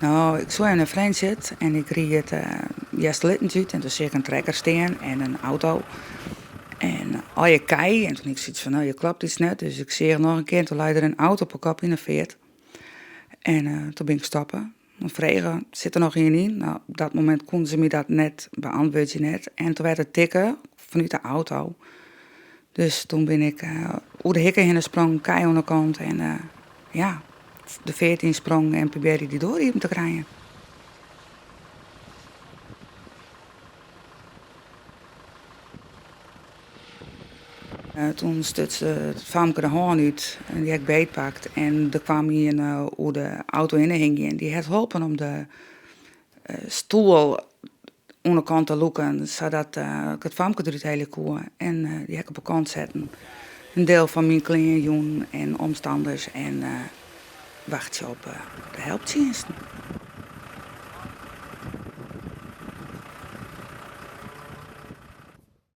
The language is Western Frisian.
No, ik soe even nei Frjentsjer en ik ried Easterlittens út en toen seach ik in trekker stean en in auto. En allegear kij en toen hie ik soits fan, no, hjir kloppet yts net. Dus ik seach noch in kear en toen lei der in auto op 'e kop yn 'e feart. En toen bin ik stoppe. En frege, sit der noch ien yn? No, op dat momint koene se my dat net beantwurdzje net. En toen waard der tikke fanút de auto. Dus toen bin ik oer de hikke hinne sprongen, kij oan de kant en ja, de feart ynsprongen en probearje dy doar iepen te krijen. Toen stuts it famke de hân út en dy ha ik beetpakt en der kwam ien oer de auto hinne hingjen en dy hat holpen om de stoel oan de kant te lûken sadat ik it famke derút helje koe en dy ha ik op 'e kant setten. In diel fan myn klean jûn en omstanners en wachtsje op de helptsjinsten.